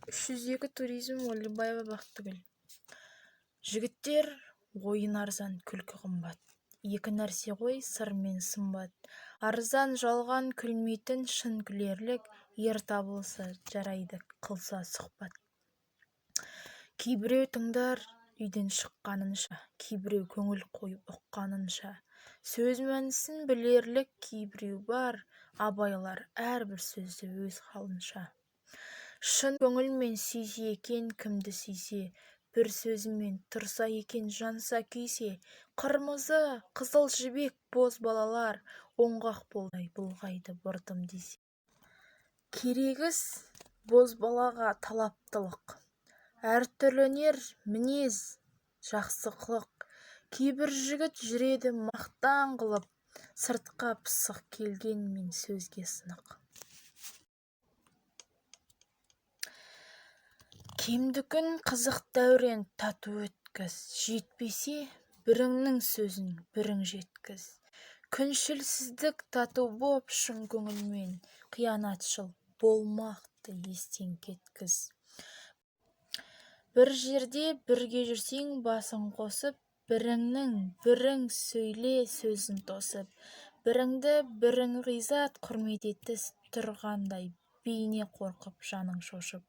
302 туризм Уәлибаева Бақтыгүл. Жігіттер, ойын арзан, күлкі қымбат. Екі нәрсе ғой сыр мен сымбат. Арзан жалған күлмейтін, шын күлерлік. Ер табылса жарайды, қылса сұхбат. Кейбіреу тыңдар үйден шыққанынша, кейбіреу көңіл қойып ұққанынша. Сөз мәнісін білерлік кейбіреу бар, абайлар әрбір сөзді өз халынша. Шын көңілмен сүйсе екен кімді сүйсе, бір сөзімен тұрса екен жанса күйсе. Қырмызы, қызыл жібек боз балалар, оңғақ болдай бұлғайды бұрдым десе. Керегіс бозбалаға талаптылық, әртүрленер мінез, жақсы қылық. Кейбір жігіт жүреді мақтан қылып, сыртқа пысық келгенмен сөзге сынық. Кемді күн, қызық дәурен тату өткіз, жетпесе біріңнің сөзін бірің жеткіз. Күншілсіздік тату боп шын көңілмен, қиянатшыл болмақты естен кеткіз. Бір жерде бірге жүрсең басың қосып, біріңнің бірің сөйле сөзін тосып. Біріңді бірің ғизат құрмет етіс тұрғандай бейне қорқып жаның шошып.